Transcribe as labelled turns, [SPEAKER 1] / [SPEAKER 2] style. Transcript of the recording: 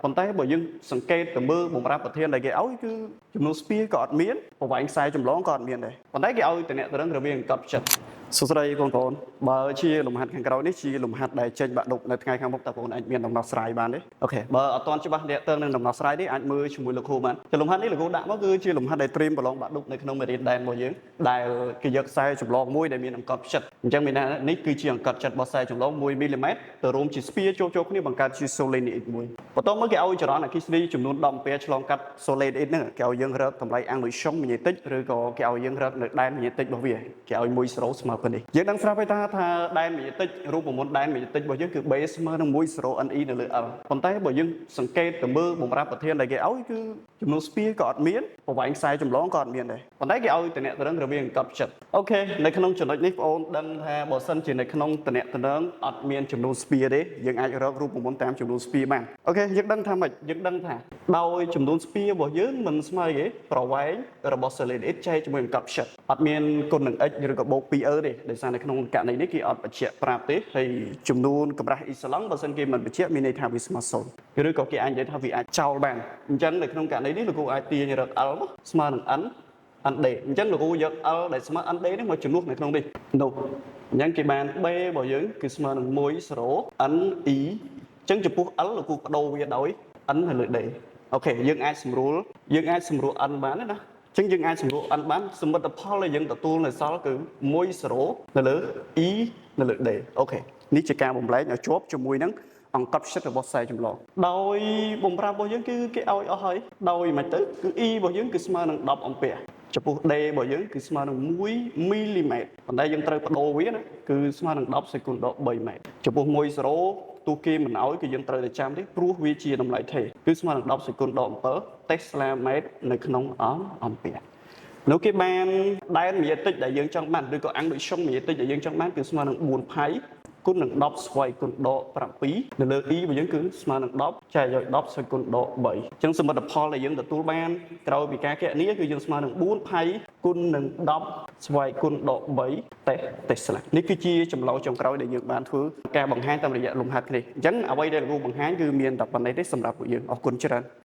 [SPEAKER 1] ប៉ុន្តែបើយើងសង្កេតទៅមើលបំរាប់ប្រធានដែលគេឲ្យគឺចំនួនស្ពាក៏អត់មានប្រវែងខ្សែចម្លងក៏អត់មានដែរប៉ុន្តែគេឲ្យតំណែងរវាងអង្កត់ផ្ចិតសួស្តីបងប្អូនបើជាលំហាត់ខាងក្រោយនេះជាលំហាត់ដែលចេញបាក់ឌុបនៅថ្ងៃខាងមុខតើបងប្អូនអាចមានដំណោះស្រាយបានទេOK បើអត់ទាន់ច្បាស់អ្នកទៅនឹងដំណោះស្រាយនេះអាចមើលជាមួយលោកគ្រូបានជាលំហាត់នេះលោកគ្រូដាក់មកគឺជាលំហាត់ដែលត្រៀមប្រឡងបាក់ឌុបនៅក្នុងមេរៀនដែនរបស់យើងដែលគេយកខ្សែចម្លងមួយដែលមានអង្កត់ផ្ចិតអញ្ចឹងមានន័យថានេះគឺជាអង្កត់ផ្ចិតរបស់ខ្សែចម្លង1មីលីម៉ែត្រទៅរួមជាស្ពាចូលចូលគ្នាបង្កើតជា solenoid មួយបន្ទាប់មកគេឲ្យចរន្តអគ្គិសនីចំនួន10អំពែឆ្លងកាត់ solenoid ហ្នឹងគេឲ្យយើងរកតម្លៃinduction ម៉ាញេទិកឬក៏គេឲ្យយើងរកនៅដែនម៉ាញេទិករបស់វាគេឲ្យ1 0ស្មើប៉ុណ្នេះយើងដឹងស្រាប់ហើយថាថាដែនម៉ាញេទិករូបមន្តដែនម៉ាញេទិករបស់យើងគឺ B ស្មើនឹង1 0 NE នៅលើ L ប៉ុន្តែបើយើងសង្កេតទៅមើលបំរាប់ប្រធានដែលគេឲ្យគឺចំនួនស្ពាក៏អត់មានប្រវែងខ្សែចម្លងក៏អត់មានដែរប៉ុន្តែគេឲ្យតំណែងរវាងអង្កត់ផ្ចិត OK នៅក្នុងចំណុចនេះបងអូនដឹងថាបើសិនជានៅក្នុងតំណែងអត់មានចំនួនស្ពាទេយើងអាចរករូបមន្តតាមចំនួនស្ពាបាន OK យើងដឹងថាម៉េចយើងដឹងថាដោយចំនួនស្ពារបស់យើងមិនស្មើគេប្រវែងរបស់ solenoid ចែកជាមួយអង្កត់ផ្ចិតអត់មានគុណនឹង x ឬក៏បូក 2e ទេដោយសារនៅក្នុងករណីនេះគេអត់បញ្ជាក់ប្រាប់ទេហើយចំនួនកម្រាស់អ៊ីស្លង់បើសិនគេមិនបញ្ជាក់មានន័យថាវាស្មើ0ឬក៏គេអាចនិយាយថាវាអាចចោលបានអញ្ចឹងនៅក្នុងករណីនេះលោកគ្រូអាចទាញរក L មកស្មើនឹង N ND អញ្ចឹងលោកគ្រូយក L ដែលស្មើ ND នេះមកជំនួសនៅក្នុងនេះនោះអញ្ចឹងគេបាន B របស់យើងគឺស្មើនឹង1 0 N E អញ្ចឹងចំពោះ L លោកគ្រូបដូរវាដោយ N នៅលើ D OK យើងអាចសម្រួល N បានទេណាអញ្ចឹងយើងអាចសម្រួល N បានសមិទ្ធផលដែលយើងទទួលនៅសល់គឺ1 0នៅលើ E នៅលើ D OK នេះជាការបំលែងឲ្យជាប់ជាមួយនឹងអង្កត់ផ្ចិតរបស់ខ្សែចម្លងដោយបំរាមរបស់យើងគឺគេឲ្យអស់ហើយដោយមិនទៅគឺ E របស់យើងគឺស្មើនឹង10អំពែចំពោះ D របស់យើងគឺស្មើនឹង1មីលីម៉ែត្រប៉ុន្តែយើងត្រូវបដូរវាណាគឺស្មើនឹង10សេគុណដក3ម៉ែត្រចំពោះ1 0ទោះគេមិនអោយគឺយើងត្រូវតែចាំទេព្រោះវាជាតម្លៃថេគឺស្មើនឹង10សេគុណដក7 Tesla ម៉ែត្រនៅក្នុងអំពែនោះគេបានដែនម៉ាញេទិកដែលយើងចង់បានឬក៏induction ម៉ាញេទិកដែលយើងចង់បានគឺស្មើនឹង4ផៃគុណនឹង10ស្វ័យគុណដក7នៅលើ e របស់យើងគឺស្មើនឹង10ចែកឲ្យ10ស្វ័យគុណដក3អញ្ចឹងសមិទ្ធផលដែលយើងទទួលបានក្រោយពីការគណនាគឺយើងស្មើនឹង4ផៃគុណនឹង10ស្វ័យគុណដក3តេ Tesla នេះគឺជាចម្លើយចុងក្រោយដែលយើងបានធ្វើការបង្ហាញតាមរយៈលំហាត់គ្នាអញ្ចឹងអ្វីដែលលោកគ្រូបង្ហាញគឺមានតែប៉ុណ្ណេះទេសម្រាប់ពួកយើងអរគុណច្រើន។